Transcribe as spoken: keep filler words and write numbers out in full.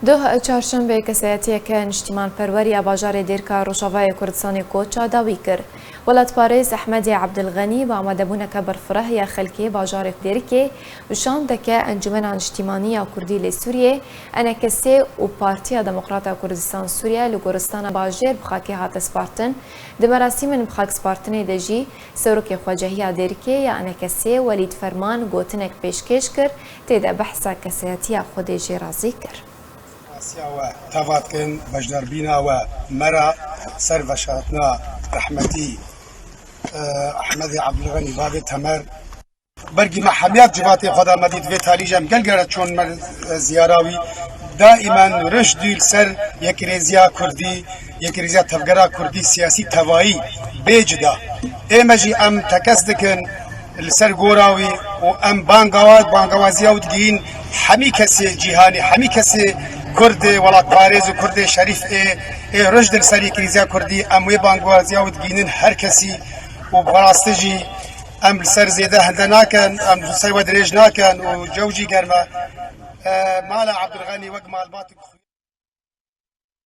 Doh çarşembê kesayetiyeke niştîmanperwer ya bajarê Dêrika Rojavayê Kurdistanê koça dawî kir. Welatparêz Ehmedê Ebdilxenî bi amadebûneke berfireh ya xelkê bajarê Dêrikê û şandeke Encûmena Niştîmanî ya Kurdî lê Sûriyê, E N K S ê û Partiya Demokrata Kurdistan Sûriye li goristana bajêr bi xakê hate spartin. Di merasîmên bi xak spartinê de jî Serokê Xwecehiya Dêrikê ya E N K S ê Welîd Ferman gotinek pêşkêş kir, tê de behsa kesayetiya Xwedê jê razî kir. Asiya we teva dikin beşdarbîna we me re ser veşartina rehmetî, e, Ehmedê Ebdulxenî Babê Temer. Bergî me hemiya civatê xwe da me dît vê talî jî em gel gere çûn me, e, ziyara wî. Daîmen riş dû li ser yekrêziya Kurdî, yekrêziya tevgera Kurdî siyasî tevayî bê cida. Ê me jî em tekez dikin li ser gora wî û em bangawa-, bangawaziya wî digihîn hemî kesê cîhanê, hemî kesê Kurdê welatparêz û Kurdê şerîf ê, ê riş di li ser yekrêziya Kurdî, em wê bangawaziya wî digihînin her kesî û bi rastî jî em li ser zêde hende nakin, em ser we dirêj nakin û cew jî germ e. E, mala Ebdulxenî wek malbat